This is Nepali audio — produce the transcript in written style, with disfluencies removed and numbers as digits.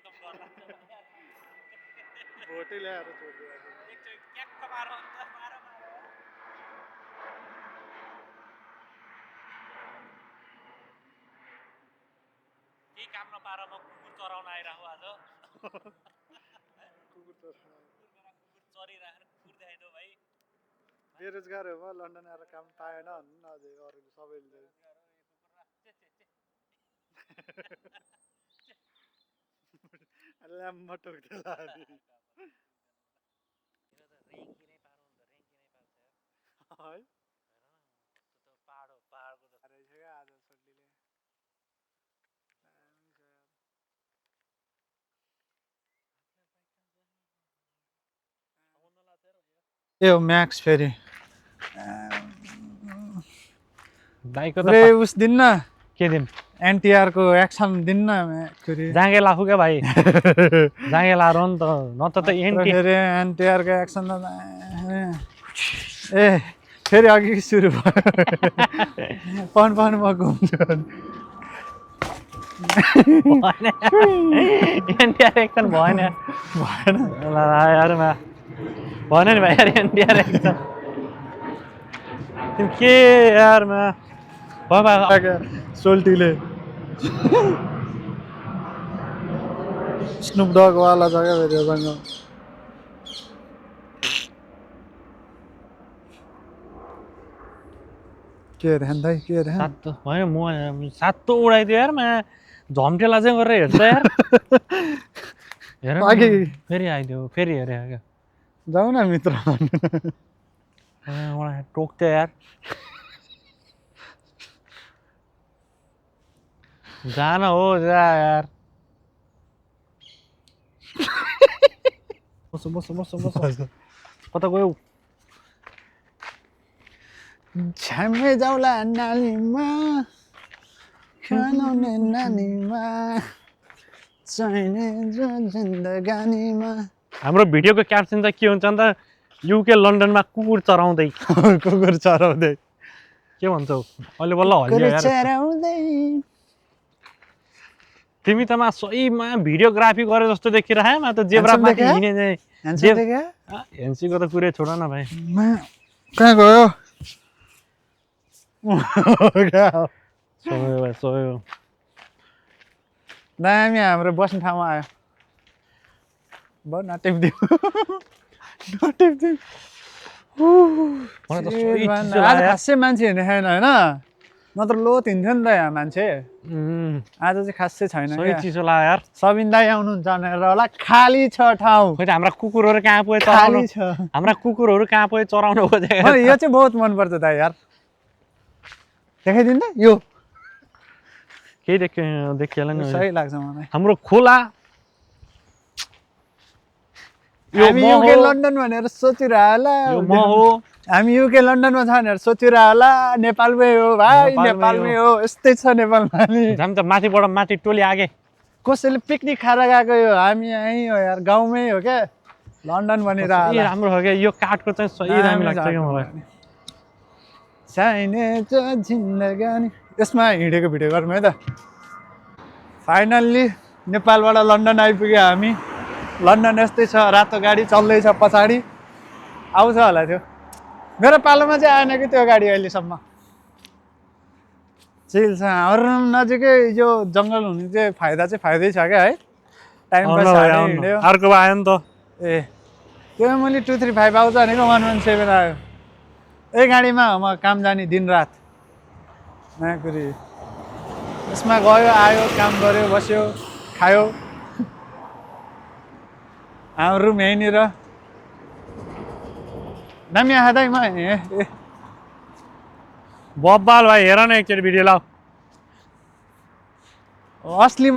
एकदम डर लाग्छ भोटै ल्याएर छोडिदियो एकचोटि क्याक्क मार अन्त मार केही काम नपाएर म कुकुर चराउन आइरहेको आज कुकुर चरिरहेर कुकुर देखाइदियो भाइ बेरोजगार हो म लन्डन आएर काम पाएन भन्नु न अझै अरूले सबैले ल्याम्ब टोक्दै लाने है पाहाडको रहेछ क्या आज सोल्टीले ए हो म्याक्स फेरि बाइकको पुरै उस दिन्न के दिन एनटिआर को एक्सन दिन्न फेरि जाँगे लाफु क्या भाइ जाँगे लाएर नि त नत्र त एनटी फेरि एनटिआर को एक्सन त ए फेरि अघि सुरु भयो पाउनु म घुम्छु एनटिआर एक्सन भएन भएन यारमा भएन नि भाइ यार एनटिआर एक्सन तिमी के यारमा सोल्टीले स्नुप डग वाला छ क्या फेरि योसँग के अरे दाइ के अरे सातो होइन म सातो उडाइदियो यार मा झम्टेला चाहिँ गरेर हेर्छ यार हेर अघि फेरि आइदियो फेरि हेरे क्या जाऊ न मित्र मलाई टोक्थ्यो यार जान हो जा यार बस बस बस बस कता गयो झ्याम्मै जाउला नालीमा खानाउने नानीमा चाहिने जो जिन्दगानीमा हाम्रो भिडियोको क्याप्सन चाहिँ के हुन्छ नि त युके लन्डनमा कुकुर चराउँदै कुकुर चराउँदै के भन्छौ अहिले बल्ल हल्लियो यार चराउँदै तिमी त मा सहीमा भिडियोग्राफी गरे जस्तो देखिरहे मा त जेब्रा माथि हिँडे हेन्सीको त कुरै छोड न भाइ कहाँ गयो सोयो भाइ सोयो दामी हाम्रो बस्ने ठाउँमा आयो भयो नटिपिदिउँ आज खासै मान्छे हिँड्ने छैन होइन नत्र लोत हिँड्थ्यो नि त यहाँ मान्छे आज चाहिँ खासै छैन सही चिसो लाग्यो यार सबिन दाइ आउनुहुन्छ भनेर होला खाली छ ठाउँ खोइ त हाम्रा कुकुरहरू कहाँ पुगे खाली छ हाम्रा कुकुरहरू कहाँ पुगे चराउनु खोजेको यो चाहिँ बहुत मनपर्छ दाइ यार देखाइदिनु त यो केही देखिएला नि सही लाग्छ मलाई हाम्रो खोला हामी युके लन्डन भनेर सोचिरह होला हामी युके लन्डनमा छ भनेर सोचिरह होला नेपालमै हो भाइ नेपालमै हो यस्तै छ नेपालमा जाम त माथिबाट माथि टोली आगे कसैले पिकनिक खाएर गएको यो हामी यहीँ हो यार गाउँमै हो क्या लन्डन भनेर राम्रो हो क्या यो काठको चाहिँ सही दामी लाग्छ क्या मलाई चाहिने जो जिन्दगानी यसमा हिँडेको भिडियो गरौँ है त फाइनल्ली नेपालबाट लन्डन आइपुग्यो हामी लन्डन यस्तै छ रातो गाडी चल्दैछ पछाडि आउँछ होला त्यो मेरो पालोमा चाहिँ आएन कि त्यो गाडी अहिलेसम्म चिल छ हाम्रो नजिकै यो जङ्गल हुने चाहिँ फाइदै छ क्या है टाइम पास हिँड्यो अर्को आयो नि त ए त्यो मैले 235 आउँछ भनेको 117 आयो यही गाडीमा हो म काम जाने दिनरात नयाँकुरी यसमा गयो आयो काम गर्यो बस्यो खायो हाम्रो रुम यहीँनिर दामी आँखा दाइ म बब्बाल भाइ हेर न एकचोटि भिडियो लाऊ असली